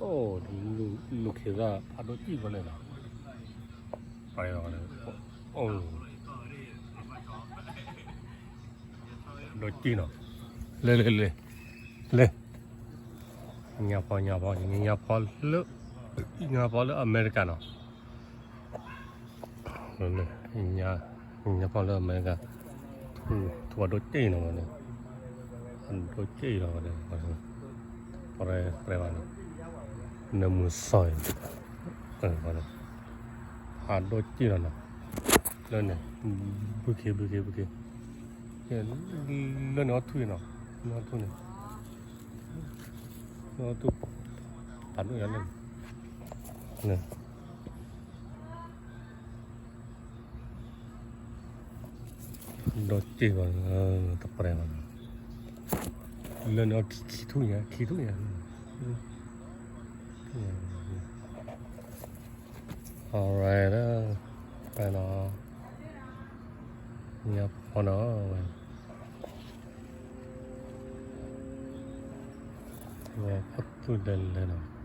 အိၣ် လူၤခ့သၣ်ဖးဒိၣ်စံၣ်ဘီန့ၣ်လီၤ, ပှၤလီၤ, အိၣ် ဒိၣ်စံၣ်နီၤ, လဲၤလဲၤလဲၤ, လဲၤ, ညါဖီညါဖီ ညါဖီလၢ, ညါဖီလၢအမဲရကၤနီၤ, ညါဖီလၢအမဲရကၤ, ထူၣ်အဒိၣ်စံၣ်နီၤဝဲန့ၣ်, အဒိၣ်စံၣ်လီၤဝဲန့ၣ်, ပရဲပရဲဘၣ်န့ၣ်, နမုၤစီၤအံၤ, ဖးဒိၣ်စံၣ်လီၤနီၤ, လၢန့ၣ်, ဘုခ့ဘုခ့ဘုခ့, လၢန့ၣ်အီထူၣ်အံၤနီၤ, လၢအီထူၣ်န့ၣ်, လၢအီထူၣ်, ဖးဒိၣ်ယၤလၢန့ၣ်, ဒိၣ်စ့ၢ်ကီး တပှဲၤဘၣ်, လၢန့ၣ်အီခံထူၣ်ညါ ခံထူၣ်ညါ, alright, ညါဖီနီၤဝဲ, ဝဲဖီသူၣ်ဒဲးလဲၣ်နီၤ.